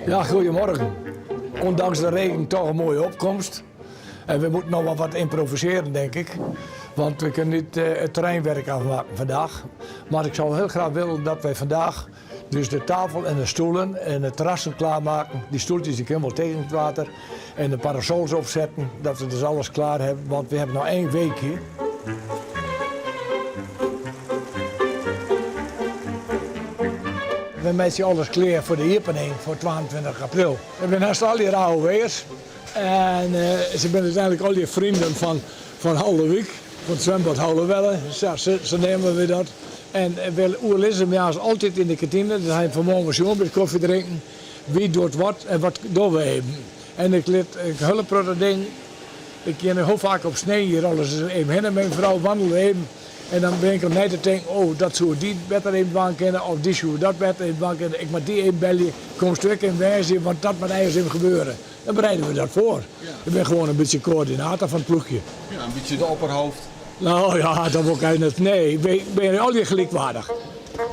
Ja, goedemorgen. Ondanks de regen toch een mooie opkomst. En we moeten nog wel wat improviseren, denk ik. Want we kunnen niet eh, het terreinwerk afmaken vandaag. Maar ik zou heel graag willen dat wij vandaag dus de tafel en de stoelen en de terrassen klaarmaken. Die stoeltjes die kunnen wel tegen het water. En de parasols opzetten, dat we dus alles klaar hebben. Want we hebben nog één week hier. We meitsje alles klear foar de iepening foar 22 april. We binne hast allegear AOW'ers en se binne úteinlik allegear vrienden fan fan Haulerwyk, fan it swimbad Haulewelle, sa sa neame we dat. En we oerlizze moarns altyd yn de kantine, dat ha je fan 'e moarn wol sjoen by it kofjedrinken, wie docht wat en wat dogge we even. En ik lit in hiele protte dingen, ik gean hiel faak op snein hjir alris even hinne mei myn frou, wannelje even. En dan bin ik om nei te tinken, oh dat soe dy better even dwaan kinne of dy soe dat better even dwaan kinne. Ik moat dy even belje, komst ek even wêze, want dat moat eins even gebeure. Dan bereide we dat foar. Ik bin gewoan in bytsje koördinator fan it ploechje. Ja, in bytsje de opperhoofd. No ja, dat wol ik net. Nee, ik bin allegear gelykwaardich.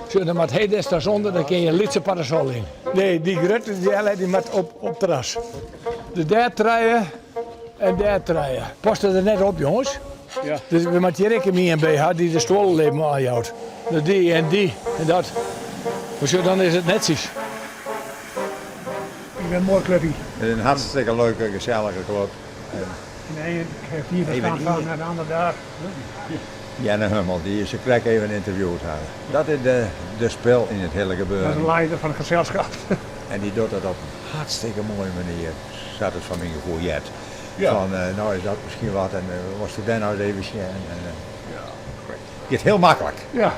Sjoch, dan moat heet is ûnder, dan kin je in lytse parasol yn. Nee, dy grutte dy, dy moat op, op terras. Dus dêr trije en dêr trije. Past der net op, jonges. Ja. Dus we moatte hjir ek ien by ha dy't de stuollen even oanjout. Dus dy en dy en dat. Maar sjoch, dan is it netsjes. Ik ben een mooi clubje. Het is een hartstikke leuke, gezellige club. En En de een heeft hier verstand van en de ander daar. Jenne Hummel, die is krekt even interviewd hadden. Dat is de, de spil yn it hiele Dat is gebeuren. de leider fan it geselskip. En dy docht dat op in hartstikke moaie manier. Sa't it fan myn gefoel heart. Ja. Fan, eh, no is dat miskien wat en uh, wolst dêr no ris even sjen. En, eh, Ja, giet hiel maklik. Ja.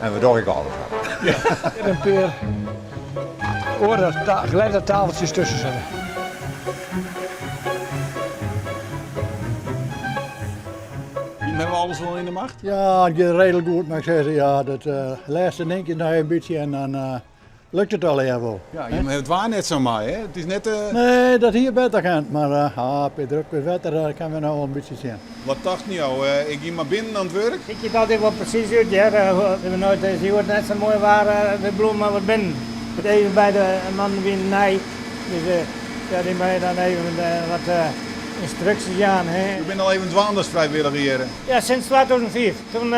En we dogge ek alles wat. En in pear oare glêde tafeltsjes tusken sette. Hawwe we alles wol yn de macht? Ja, it giet reedlik goed, mar ik sis, ja, dat uh, lêste dinkje noch in bytsje en dan uh, lukt it allegear wol. Ja, je hawwe it waar net sa mei, hè? It is net... Nee, dat hie better kind, mar uh, ah, pear dripkes wetter, dat kinne we no wol in bytsje sjen. Wat tochten jo? Ik gean mar binnen oan it wurk? Ik kin altyd wol presys út, hear. We binne noait is hjoed net sa moai waar, we bliuwe mar wat binnen. Even by de man wie nij, dus ja, dy mei dan even wat ynstruksjes jaan. Hè. Jo binne al even dwaande as frijwilliger hjir? Ja, sinds 2005. Toen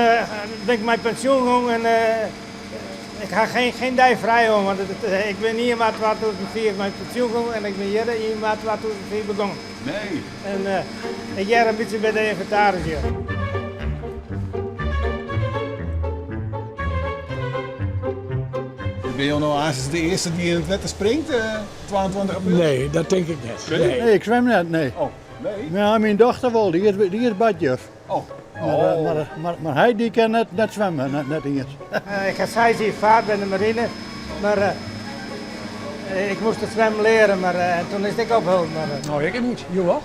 bin ik mei pensjoen gong en ik ha geen, geen dei frij hân, want ik bin 1 maart 2005 mei pensjoen gong en ik bin hjir 1 maart 2005 begûn. Nee. En ik hear in bytsje by de ynventaris hjir. Binne jo no aanst de earste dy't yn it wetter springt, 22 april? Nee, dat tink ik net. Nee. Nee, ik swim net, nee. Oh, nee? Ja, myn dochter wol, dy is, dy is badjuf. Oh. Mar, mar, mar, mar hy dy kin net, net swimme, net, net iens. Ik ha seis jier fard by de marine, mar ik moast it swimmen leare, mar toen is it ek opholden. Mar, No, ik net. Jo wol?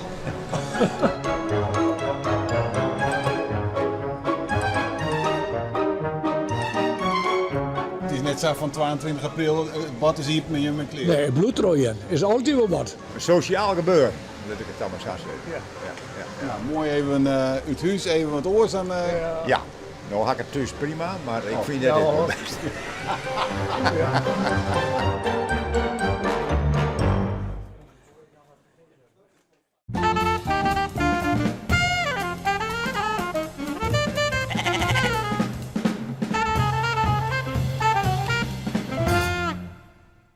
It is net sa fan 22 april, it bad is iepen en jim binne klear. Nee, it bliuwt trochgean. Is altyd wol wat. In sosjaal gebeuren, lit ik it dan mar sa sizze. Ja. Ja, ja, Ja, moai even út hûs, even wat oars dan. Ja, no ha ik it thús prima, mar ik fyn dit ek wol bêst. Ja.